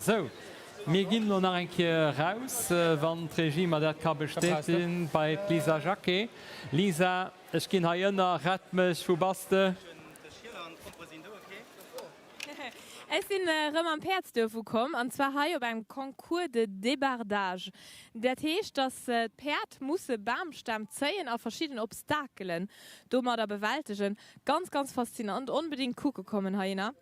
Sou, mir ginn elo nach eng Kéier eraus, wann d'Regie mer dat ka bestätegen, bei d'Lisa Jacqué. Lisa, ech ginn hei ënner, rett mech, wou bass de? Ech sinn erëm am Päerdsduerf ukomm, an zwar hei op engem Concours de débardage. Dat heescht, dass d'Päerd musse Bamstämm zéien a verschidden Obstakelen domadder bewältegen. Ganz, ganz faszinant, onbedingt kucke kommen heihinner.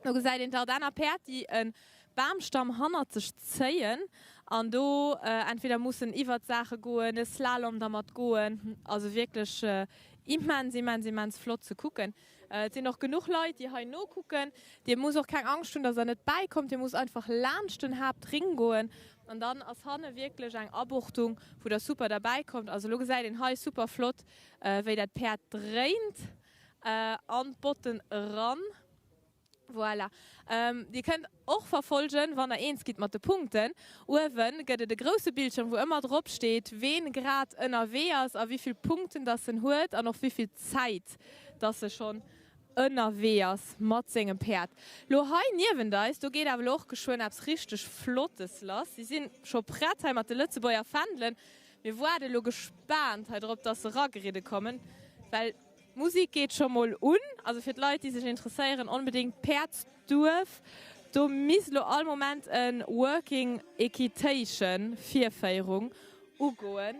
Do gesäit een d'Ardenner Päerd, déi e Bamstamm hannert sech zéien an do entweder mussen iwwert Saache goen, e Slalom dermat goen. Also wierklech immens, immens, immens flott ze kucken. Et sinn och genuch Leit, déi hei nokucken. Dir musst och keng Angscht hunn, dass der net bäikommt. Dir musst einfach laanscht den Haaptring goen an dann ass hanne wierklech eng Abuchtung, wou der super derbäi kommt. Also elo gesäit een hei super flott, wéi dat Päerd dréint. An d'Botten eran. Voilà. Dir kënnt och verfolgen, wann der eens gitt mat de Punkten. Uewen gëtt et e grousse Bildschirm, wou ëmmer drop steet, ween grad ënnerwee ass a wéivill Punkten dass en huet an och wéivill Zäit dass e schonn ënnerwee ass mat sengem Päerd. Lo hei niewent eis, do geet awer lo och geschwënn eppes richteg Flottes lass. Si sinn scho prett hei mat de Lëtzebuerger Fändelen. Mir waarde lo gespaant hei drop, dass se erageridde kommen, well D'Musik geet scho mol un, also fir d'Leit déi sech interesséieren onbedingt Päerdsduerf, do misst lo all Moment en Working Equitation Virféierung ugoen.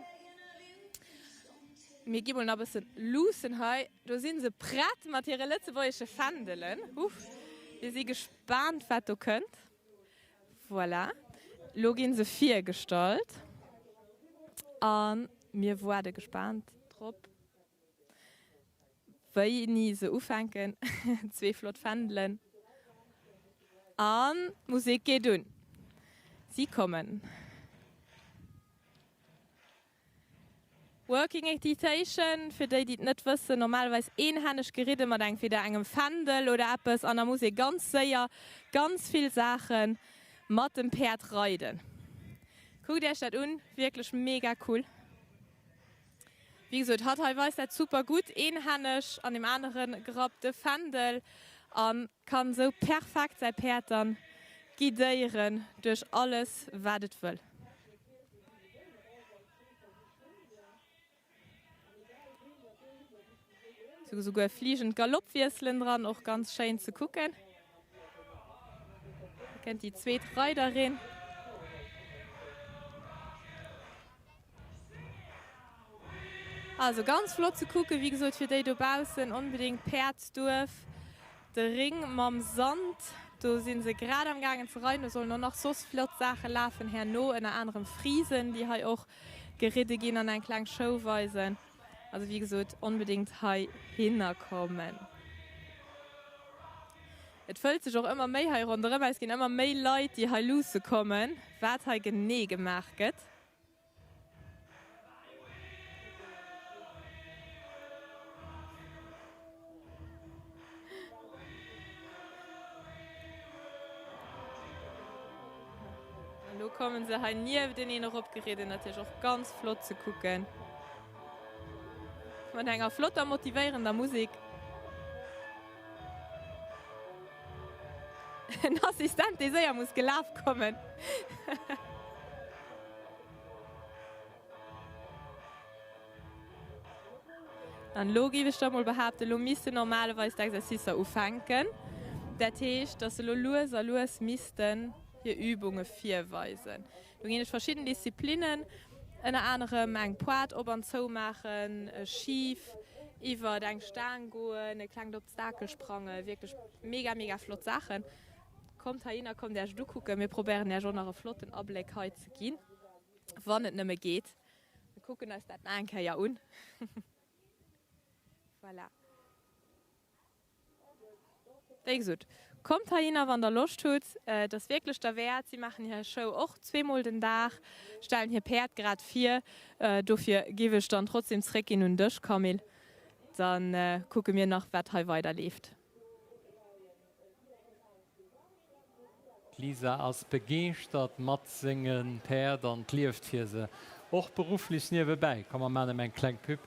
Mir gi mol nach bëssen luussen hei, do sinn se prett mat hire lëtzebuergesche Fändelen, huff, mir si gespaant wat do kënnt. Voilà, lo ginn se virgestallt a mir waarde gespaant drop. Wéini se ufänken, zwee flott Fändelen an d'Musek geet un. Si kommen. Working Equitation, fir déi, déi et net wëssen, normalerweis eenhänneg geridde mat entweder engem Fändel oder eppes an da muss ee ganz séier ganz vill Saache mat dem Päerd reiden. Kuckt iech dat un, wierklech mega cool. Wéi gesot, hatt hei weist dat super gutt, eenhänneg, an deem anere Grapp de Fändel a kann esou perfekt säi Päerd dann guidéieren duerch alles wat et wëll. Souguer fliegend Galoppwiesselen dran, och ganz schéin ze kucken. Da kënnt déi zweet Reiderin. Also ganz flott ze kucken, wéi gesot fir déi dobaussen onbedingt Päerdsduerf, de Ring mam Sand, do si se grad am gaangen ze reiden, do sollen och nach soss flott Saache lafen herno, ënner anerem Frisen, déi hei och geridde ginn an eng kleng Show weisen. Also wéi gesot onbedingt heihinner kommen. Et fëllt sech och ëmmer méi hei ronderëm, es ginn ëmmer méi Leit déi hei luusse kommen, wat hei genee gemaach gëtt. An lo kommen se hei niefteneen eropgeridden, natierlech och ganz flott ze kucken. Mat enger flotter motivéierender Musik. En Assistent dee séier muss gelaf kommen. An elo géif ech da mol behaapten, elo missten normalerweis d'Exercicer ufänken. Dat heescht, dass se elo lues a lues missten hir Übunge virweisen. Do ginn et verschidden Disziplinnen, ënner anerem eng Poart op an zou maachen, schif iwwert eng Staang goen, e klengt Obstakel sprangen, wierklech mega mega flott Saachen. Kommt heihinner, kommt Iech et ukucken. Mir probéieren Iech och nach e flotten Abléck hei ze ginn, wann et nëmme geet. Mir kucken eis dat nach eng Kéier un. Voilà. Wéi gesot, kommt heihinner wann der Loscht hutt. Et ass wierklech derwäert. Si maachen hir Show och zweemol den Dag, stellen hir Päerd grad vir. Dofir giff ech dann trotzdem zréckginn un dech, Camille. Dann kucke mir nach wat hei weider leeft. D'Lisa ass begeeschtert mat senge Päerd an lieft fir se, och berufflech niewebäi. Komm mer maan em eng kleng Pub.